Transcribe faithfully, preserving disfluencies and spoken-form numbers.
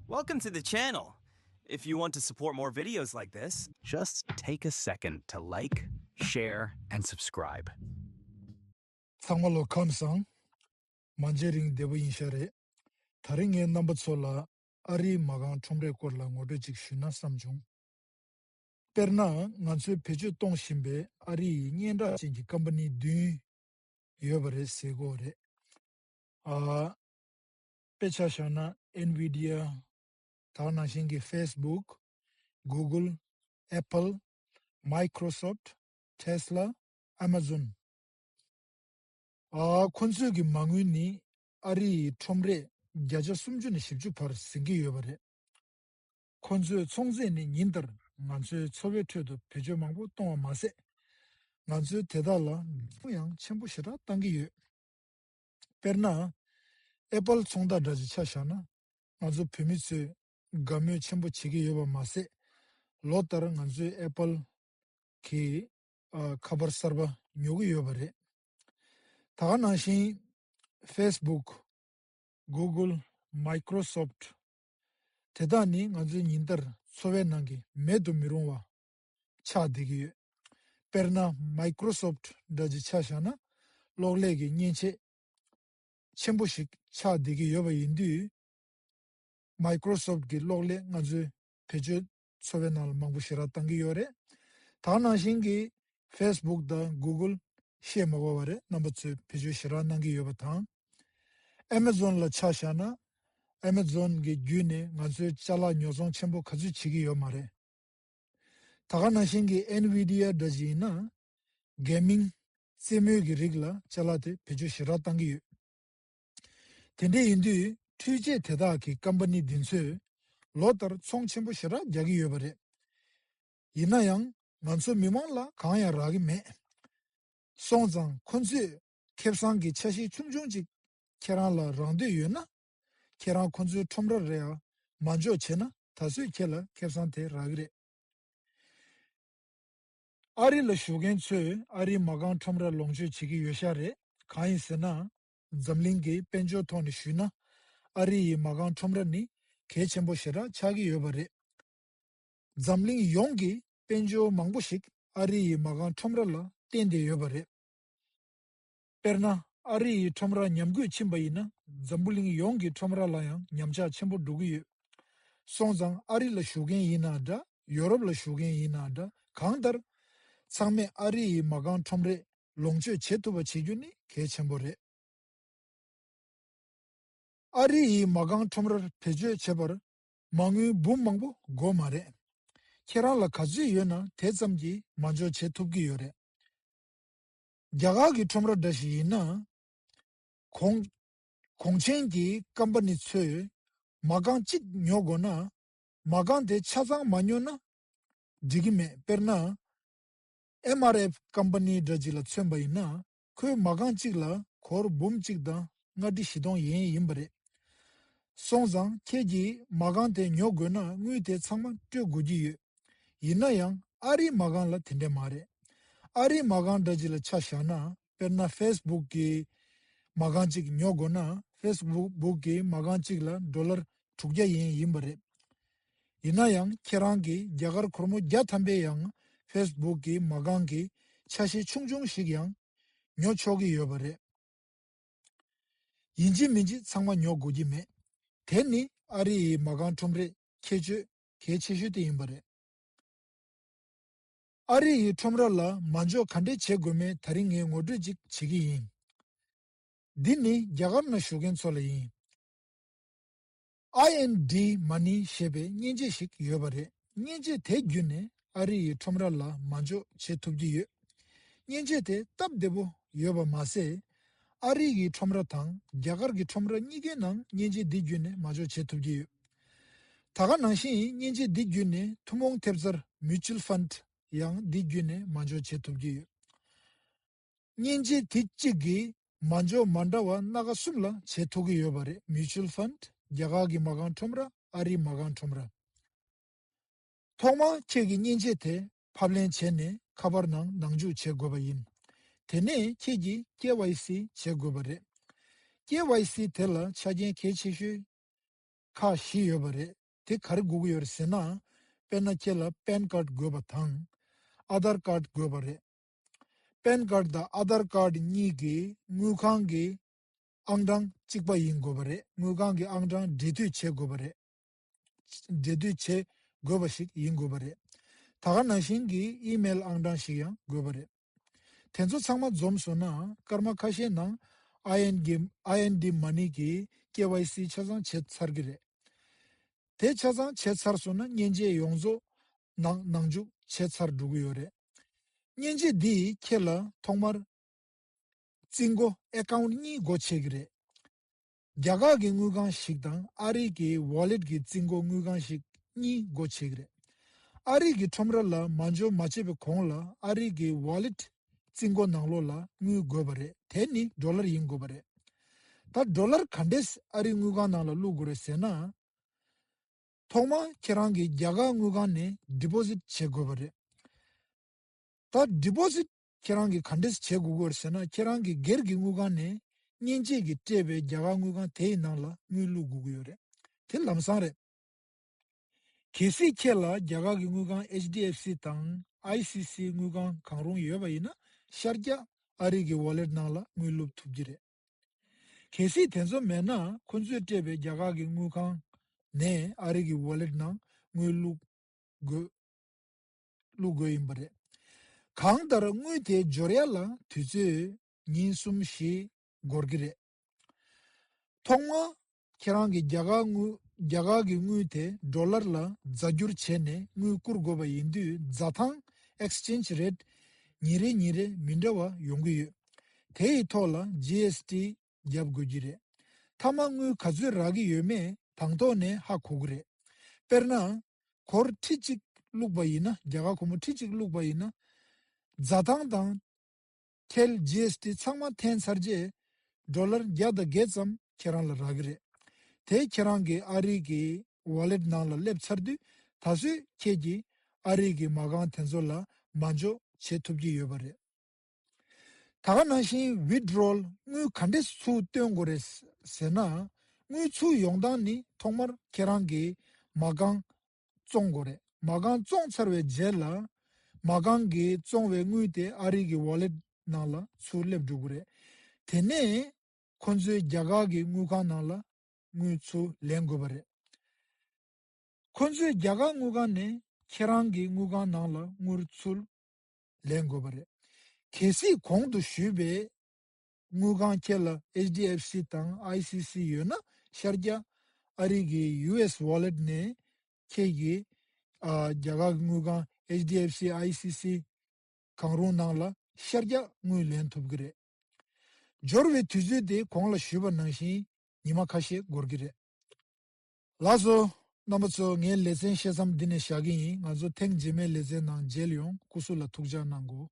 Welcome to the channel. If you want to support more videos like this, just take a second to like, share, and subscribe. ཚང་མ་ལོ་ཁམས་བཟང་། མ་མཇལ་རིང་བདེ་པོ་ཡིན་ཤག་རེད། ད་རིང་ངས་རྣམ་པ་ཚོ་ལ་ཨ་རིའི་མ་རྐང་ཁྲོམ་རའི་སྐོར་ལ་ངོ་སྤྲོད་ཅིག་ཞུས་ན་བསམ་བྱུང་། དཔེར་ན་ང་ཚོས་བེད་སྤྱོད་གཏོང་བཞིན་པའི་ཨ་རི་ཡི་སྙན་གྲགས་ཅན་གྱི་ཀམ་པ་ནི་བདུན་ཡོད་པ་རེད་ཟེར་གོ་རེད། ཨ། དཔེ་ཆ་བཞག་ན་ཨེན་ཝི་ཌི་ཡ། ད་ག་ནང་བཞིན་གྱི་ཕེ་སི་བུག། གུ་གལ། ཨེ་པལ། མའི་ཀྲོ་སོབ། ཊེ་སི་ལ། ཨེ་མ་ཛོན། ཨ། ཁོ་ཚོས་ཀྱི་མ་དངུལ་ནི་ཨ་རི་ཡི་ཁྲོམ་རས་བརྒྱ་ཆ་སུམ་ཅུ་ནས་བཞི་བཅུ་བར་ཟིན་གྱི་ཡོད་པ་རེད། ཁོ་ཚོའི་ཚོང་རྫས་ནི་ཉིན་ལྟར་ང་ཚོའི་འཚོ་བའི་ཁྲོད་དུ་བེད་སྤྱོད་མང་པོ་གཏོང་བ་མ་ཟད། ང་ཚོས་དེ་དག་ལ་འགྲེམས་སྤུངས་ཡང་ཆེན་པོ་ཞེ་དྲག་བཏང་གི་ཡོད། དཔེར་ན། ཨེ་པལ་ཚོང་རྟགས་འདྲ་ཅིག་ཆ་བཞག་ན། ང་ཚོ་བོད་མི་ཚོས་དགའ་མོས་ཆེན་པོ་བྱེད་ཀྱི་ཡོད་པ་མ་ཟད། ལོ་ལྟར་ང་ཚོའི་ཨེ་པལ་གྱི་ཨ། ཁ་པར་གསར་པ་ཉོ་གི་ཡོད་པ་རེད། ད་ག་ནང་བཞིན་ཕེ་སི་བུག། གུ་གལ། མའི་ཀྲོ་སོབ། དེ་དག་ནི་ང་ཚོའི་ཉིན་ལྟར་འཚོ་བའི་ནང་གི་མེད་དུ་མི་རུང་བ་ཆགས་བསྡད་ཀྱི་ཡོད། དཔེར་ན་མའི་ཀྲོ་སོབ་འདྲ་ཅིག་ཆ་བཞག་ན། གློག་ཀླད་ཀྱི་མཉེན་ཆས་ཆེན་པོ་ཞིག་ཆགས་བསྡད་ཀྱི་ཡོད་པ་ཡིན་དུས། མའི་ཀྲོ་སོབ་ཀྱི་གློག་ཀླད་ང་ཚོས་བེད་སྤྱོད་འཚོ་བའི་ནང་ལ་མང་པོ་ཞེ་དྲག་བཏང་གི་ཡོད་རེད། ད་ག་ནང་བཞིན་གྱི་ཕེ་སི་བུག་དང་གུ་གལ་བཤད་མ་དགོས་པ་རེད། རྣམ་པ་ཚོས་བེད་སྤྱོད་ཞེ་དྲག་གནང་གི་ཡོད་པ་དང་། ཨེ་མ་ཛོན་ལ་ཆ་བཞག་ན། ཨེ་མ་ཛོན་གྱི་བརྒྱུད་ནས་ང་ཚོའི་ཅ་ལག་ཉོ་ཚོང་ཆེན་པོ་ག་ཚོད་བྱེད་ཀྱི་ཡོད་མ་རེད། ད་ག་ནང་བཞིན་གྱི་ཨེན་ཝི་ཌི་ཡ་འདྲ་ཅིག་ཡིན་ན། གེ་མིང་། རྩེད་མོའི་གི་རིགས་ལ་ཅ་ལག་དེ་བེད་སྤྱོད་ཞེ་དྲག་བཏང་གི་ཡོད། དེ་འདྲ་ཡིན་དུས་འཕྲུལ་ཆས་དེ་དག་གི་ཀམ་པ་ནི་འདི་ཚོས་ལོ་ལྟར་ཚོང་ཆེན་པོ་ཞེ་དྲག་རྒྱག་གི་ཡོད་པ་རེད། ཡིན་ན་ཡང་ང་ཚོ་མི་མང་ལ་གང་ཡང་རག་གི་མེད། སོང་ཙང་ཁོ་ཚོས་ཁེ་བཟང་གི་ཆ་ཤས་ཆུང་ཆུང་ཅིག་ཁྱེད་རང་ལ་རག་འདོད་ཡོད་ན། ཁྱེད་རང་ཁོ་ཚོའི་ཁྲོམ་ར་རེ་ཡང་མ་འཇོག་བྱས་ན་ད་གཟོད་ཁྱེད་ལ་ཁེ་བཟང་དེ་རག་གི་རེད། ཨ་རི་ལ་བཞུགས་མཁན་ཚོས་ཨ་རིའི་མ་རྐང་ཁྲོམ་ར་ལོངས་སྤྱོད་བྱེད་ཀྱི་ཡོད་ཤག་རེད། གང་ཡིན་ཟེར་ན། འཛམ་གླིང་གི་དཔལ་འབྱོར་ཐོག་ནས་ཞུས་ན། ཨ་རི་ཡི་མ་རྐང་ཁྲོམ་ར་ནི་གལ་ཆེན་པོ་ཞེ་དྲག་ཆགས་ཀྱི་ཡོད་པ་རེད། འཛམ་གླིང་ཡོངས་ཀྱི་དཔལ་འབྱོར་མང་པོ་ཞིག་ཨ་རི་ཡི་མ་རྐང་ཁྲོམ་ར་ལ་བརྟེན་ཏེ་ཡོད་པ་རེད། དཔེར་ན། ཨ་རི་ཡི་ཁྲོམ་ར་ཉམས་རྒུད་ཕྱིན་པ་ཡིན་ན། འཛམ་བུ་གླིང་ཡོངས་ཀྱི་ཁྲོམ་ར་ལ་ཡང་ཉམས་ཆག་ཆེན་པོ་འགྲོ་གི་ཡོད། སོང་ཙང་ཨ་རི་ལ་བཞུགས་མཁན་ཡིན་ན་འདྲ། ཡོ་རོབ་ལ་བཞུགས་མཁན་ཡིན་ན་འདྲ། གང་ལྟར། ཚང་མས་ཨ་རི་ཡི་མ་རྐང་ཁྲོམ་རས་ལོངས་སྤྱོད་བྱེད་ཐུབ་པ་བྱེད་རྒྱུ་ནི་གལ་ཆེན་པོ་རེད། ཨ་རི་ཡི་མ་རྐང་ཁྲོམ་རར་བེད་སྤྱོད་བྱེད་པར་མ་དངུལ་འབུམ་མང་པོ་དགོས་མ་རེད། ཁྱེད་རང་ལ་ག་ཚོད་ཡོད་ན་དེ་ཙམ་གྱིས་མ་འཇོག་བྱེད་ཐུབ་ཀྱི་ཡོད་རེད། རྒྱ་གར་གྱི་ཁྲོམ་ར་འདྲ་ཞིག་ཡིན་ན། གོང་གོང་ཆེན་གྱི་ཀམ་པ་ནི་ཚོས་མ་རྐང་གཅིག་ཉོ་དགོས་ན། མ་རྐང་དེ་ཆ་ཚང་མ་ཉོ་ན་འགྲིག་གི་མེད། དཔེར་ན། ཨེམ་ཨར་ཨེཕ་ཀམ་པ་ནི་འདྲ་ཅིག་ལ་མཚོན་པ་ཡིན་ན། ཁོས་མ་རྐང་གཅིག་ལ་སྒོར་འབུམ་གཅིག་དང་ལྔ་ཁྲི་བཞི་སྟོང་ཡན་ཡིན་པ་རེད། སོང་ཙང་ཁྱེད་ཀྱིས་མ་རྐང་དེ་ཉོ་དགོས་ན་དངུལ་དེ་ཚང་མ་སྤྲོད་དགོས་ཀྱི་ཡོད། ཡིན་ན་ཡང་ཨ་རིའི་མ་རྐང་ལ་དེ་འདྲ་མ་རེད། ཨ་རིའི་མ་རྐང་འདྲ་ཅིག་ལ་ཆ་བཞག་ན། དཔེར་ན་ཕེ་སི་བུག་གི་མ་རྐང་གཅིག་ཉོ་དགོས་ན། ཕེ་སི་བུག་གི་མ་རྐང་གཅིག་ལ་ཌོ་ལར་དྲུག་བརྒྱ་ཡན་ཡིན་པ་རེད། ཡིན་ན་ཡང་ཁྱེད་རང་གིས་རྒྱ་གར་སྒོར་མོ་བརྒྱ་ཐམ་པའི་ཡང་ཕེ་སི་བུག་གི་མ་རྐང་གི་ཆ་ཤས་ཆུང་ཆུང་ཞིག་ཡང་ཉོ་ཆོག་གི་ཡོད་པ་རེད། ཡིན་གཅིག་མིན་གཅིག་ཚང་མ་ཉོ་དགོས་ཀྱི་མེད། དེ་ནི་ཨ་རི་ཡི་མ་རྐང་ཁྲོམ་རའི་ཁྱད་ཆོས་གལ་ཆེ་ཤོས་དེ་ཡིན་པ་རེད། ཨ་རི་ཡི་ཁྲོམ་ར་ལ་མ་འཇོག་ག་འདྲས་བྱེད་དགོས་མིན་དེ་རིང་ངས་ངོ་སྤྲོད་ཅིག་བྱེད་ཀྱི་ཡིན། འདི་ནི་རྒྱ་གར་ན་བཞུགས་མཁན་ཚོ་ལ་ཡིན། ཨའི་ཨེན་ཌི་མ་ནི་ཞེས་པའི་མཉེན་ཆས་ཤིག་ཡོད་པ་རེད། མཉེན་ཆས་དེ་བརྒྱུད་ནས་ཨ་རི་ཡི་ཁྲོམ་ར་ལ་མ་འཇོག་བྱེད་ཐུབ་ཀྱི་ཡོད། མཉེན་ཆས་དེ་སྟབས་བདེ་པོ་ཡོད་པ་མ་ཟད། ཨ་རི་ཡི་ཁྲོམ་ར་དང་རྒྱ་གར་གྱི་ཁྲོམ་ར་གཉིས་ཀའི་ནང་མཉེན་ཆས་འདི་བརྒྱུད་ནས་མ་འཇོག་བྱེད་ཐུབ་ཀྱི་ཡོད། ད་ག་ནང་བཞིན་མཉེན་ཆས་འདི་བརྒྱུད་ནས་ཐུན་མོང་ཐེབས་རྩར་མིའུ་ཅུལ་ཕན་ཌི་ཡང་འདི་བརྒྱུད་ནས་མ་འཇོག་བྱེད་ཐུབ་ཀྱི་ཡོད། མཉེན་ཆས་དེ་གཅིག་གིས་མ་འཇོག་མ་འདྲ་བ་སྣ་ཁ་གསུམ་ལ་བྱེད་ཐུབ་ཀྱི་ཡོད་པ་རེད། མིའུ་ཅུལ་ཕན་ཌི། རྒྱ་གར་གྱི་མ་རྐང་ཁྲོམ་ར། ཨ་རིའི་མ་རྐང་ཁྲོམ་ར། ཐོག་མར་ཁྱེད་ཀྱིས་མཉེན་ཆས་དེ་ཕབ་ལེན་བྱས་ནས་ཁ་པར་ནང་ནང་འཇུག་བྱེད་དགོས་པ་ཡིན། དེ་ནས་ཁྱེད་ཀྱིས་ཀེ་ཝའི་སི་བྱེད་དགོས་པ་རེད། ཀེ་ཝའི་སི་དེ་ལ་ཆ་རྐྱེན་གལ་ཆེ་ཤོས་ ཁག་བཞི་ཡོད་པ་རེད། དེ་ག་རེ་དགོས་ཀྱི་ཡོད་རེད་ཟེར་ན། དཔེར་ན་ཁྱེད་ལ་པན་ཀར་དགོས་པ་དང་། ཨ་དར་ཀར་དགོས་པ་རེད། པན་ཀར་དང་ཨ་དར་ཀར་གཉིས་ཀྱི་དངུལ་ཁང་གི་ཨང་གྲངས་གཅིག་པ་ཡིན་དགོས་པ་རེད། དངུལ་ཁང་གི་ཨང་གྲངས་འབྲེལ་མཐུད་བྱེད་དགོས་པ་རེད། འབྲེལ་མཐུད་བྱེད་དགོས་པ་ཞིག་ཡིན་དགོས་པ་རེད། ད་ག་ནང་བཞིན་གྱི་ཨི་མེལ་ཨང་གྲངས་ཤིག་ཡང་དགོས་པ་རེད། དེ་ཚོ་ཚང་མ་འཛོམས་སོང་ན་སྐར་མ་ཁ་ཤས་ནང་ཨའི་ཨེན་གྱི་ཨའི་ཨེན་ཌི་མ་ནི་གི་ཀེ་ཝའི་སི་ཆ་ཚང་བྱས་ཚར་གྱི་རེད། དེ་ཆ་ཚང་བྱས་ཚར་སོང་ན་མཉེན་ཆས་ཡོངས་རྫོགས་ནང་ནང་འཇུག་བྱས་ཚར་འགྲོ་གི་ཡོད་རེད། མཉེན་ཆས་འདིས་ཁྱེད་ལ་ཐོག་མར་རྩིས་འགོ་ཨེ་ཀའུན་ཊི་གཉིས་སྒོ་ཕྱེ་གི་རེད། རྒྱ་གར་གྱི་དངུལ་ཁང་ཞིག་དང་ཨ་རི་གི་ཝོ་ལེཊ་གྱི་རྩིས་འགོ་དངུལ་ཁང་ཞིག་གཉིས་སྒོ་ཕྱེ་གི་རེད། ཨ་རི་གི་ཁྲོམ་ར་ལ་མ་འབྱོར་མ་བྱས་པའི་གོང་ལ་ཨ་རི་གི་ཝོ་ལེཊ་རྩིས་འགོ་ནང་ལོགས་ལ་དངུལ་དགོས་པ་རེད། དེ་ནི་ཌོ་ལར་ཡིན་དགོས་པ་རེད། ད་ཌོ་ལར་ག་འདྲས་ཨ་རི་དངུལ་ཁང་ནང་ལ་བླུག་དགོས་རེད་ཟེར་ན། ཐོག་མར་ཁྱེད་རང་གིས་རྒྱ་གར་དངུལ་ཁང་ནས་ཌི་པོ་ཟིཊ་བྱེད་དགོས་པ་རེད། ད་ཌི་པོ་ཟིཊ་ཁྱེད་རང་གིས་ག་འདྲས་བྱེད་དགོས་ཀྱི་ཡོད་ཟེར་ན། ཁྱེད་རང་གིས་སྒེར་གྱི་དངུལ་ཁང་ནས་མཉེན་ཆས་ཀྱིས་སྤྲད་པའི་རྒྱ་གར་དངུལ་ཁང་དེའི་ནང་ལ་དངུལ་བླུག་དགོས་ཀྱི་ཡོད་རེད། དེ་ལམ་སང་རེད། གལ་སྲིད་ཁྱེད་ལ་རྒྱ་གར་གྱི་དངུལ་ཁང་ཨེཆ་ཌི་ཨེཕ་སི་དང་ཨའི་སི་སི་དངུལ་ཁང་གང་རུང་ཡོད་པ་ཡིན་ན་ཤར་རྒྱག་ཨ་རི་གི་ཝོ་ལེཊ་ནང་ལ་དངུལ་བླུག་ཐུབ་ཀྱི་རེད། གལ་སྲིད་དེ་ཚོ་མེད་ན་ཁོ་ཚོས་སྤྲད་པའི་རྒྱ་གར་གྱི་དངུལ་ཁང་ནས་ཨ་རི་གི་ཝོ་ལེཊ་ནང་དངུལ་བླུག་དགོས། བླུག་དགོས་ཡིན་པ་རེད། གང་ལྟར་དངུལ་དེ་འབྱོར་ཡ་ལ་དུས་ཚོད་ཉིན་གསུམ་བཞི་འགོར་གྱི་རེད། ཐོག་མར་ཁྱེད་རང་གིས་རྒྱ་གར་དངུལ་རྒྱ་གར་གྱི་དངུལ་དེ་ཌོ་ལར་ལ་རྫ་འགྱུར་བྱས་ནས་དངུལ་བསྐུར་དགོས་པ་ཡིན་དུས། རྫ་ཐང་ཨེག་སི་ཅེན་ཇི་རེཊ་ཉིན་རེ་ཉིན་རེ་མི་འདྲ་བ་ཡོང་གི་ཡོད། དེ་ཡི་ཐོག་ལ་ཇི་ཨེས་ཊི་བརྒྱབ་དགོས་ཀྱི་རེད། མཐའ་མ་དངུལ་ག་ཚོད་རག་གི་ཡོད་མེད་དང་ཐོག་ནས་ཧ་གོ་གི་རེད། དཔེར་ན། སྒོར་ཁྲི་གཅིག་བླུགས་པ་ཡིན་ན། རྒྱ་གར་སྒོར་མོ་ཁྲི་གཅིག་བླུགས་པ་ཡིན་ན། རྫ་ཐང་དང་ཁེལ་ཇི་ཨེས་ཊི་ཚང་མ་འཐེན་ཚར་རྗེས། ཌོ་ལར་བརྒྱ་དང་བརྒྱད་ཙམ་ཁྱེད་རང་ལ་རག་གི་རེད། དེ་ཁྱེད་རང་གི་ཨ་རི་གི་ཝོ་ལེཊ་ནང་ལ་སླེབས་ཚར་དུས། ད་གཟོད་ཁྱེད་ཀྱིས་ཨ་རི་གི་མ་རྐང་དེ་ཚོ་ལ་མ་འཇོག་བྱེད་ཐུབ་ཀྱི་ཡོད་པ་རེད། ད་ག་ནང་བཞིན་ཝི་ཌི་རོལ་དངུལ་ག་འདྲས་ཚུར་བཏོན་དགོས་རེད་ཟེར་ན། དངུལ་ཚུར་ཡོང་སྟངས་ནི་ཐོག་མར་ཁྱེད་རང་གི་མ་རྐང་བཙོང་དགོས་རེད། མ་རྐང་བཙོང་ཚར་བའི་རྗེས་ལ། མ་རྐང་གིས་བཙོང་བའི་དངུལ་དེ་ཨ་རི་གི་ཝོ་ལེཊ་ནང་ལ་ཚུར་སླེབས་འགྲོ་གི་རེད། དེ་ནས་ཁོ་ཚོའི་རྒྱ་གར་གྱི་དངུལ་ཁང་ནང་ལ་དངུལ་ཚུར་ལེན་དགོས་པ་རེད། ཁོ་ཚོས་རྒྱ་གར་དངུལ་ཁང་ནས་ཁྱེད་རང་གི་དངུལ་ཁང་ནང་ལ་དངུལ་ཚུར་ལེན་དགོས་པ་རེད། གལ་སྲིད་གོང་དུ་ཞུས་པའི་དངུལ་ཁང་ཁྱེད་ལ་ཨེཆ་ཌི་ཨེཕ་སི་དང་ཨའི་སི་སི་ཡོད་ན། ཤར་རྒྱག་ཨ་རི་གི་ཡུ་ཨེས་ཝོ་ལེཊ་ནས་ཁྱེད་ཀྱིས་ཨ་རྒྱ་གར་གྱི་དངུལ་ཁང་ཨེཆ་ཌི་ཨེཕ་སི་ཨའི་སི་སི་གང་རུང་ནང་ལ་ཤར་རྒྱག་དངུལ་ལེན་ཐུབ་ཀྱི་རེད། འབྱོར་བའི་དུས་ཚོད་དེ་གོང་ལ་ཞུས་པ་ནང་བཞིན་ཉི་མ་ཁ་ཤས་འགོར་གྱི་རེད། ལགས་སོ། རྣམ་པ་ཚོ། ངའི་ལེ་ཚན་བཤད་མཚམས་འདི་ནས་བཞག་གི་ཡིན། ང་ཚོ་ཐེངས་རྗེས་མའི་ལེ་ཚན་ནང་མཇལ་ཡོང་། སྐུ་གཟུགས་ལ་ཐུགས་ཅག་གནང་གོ།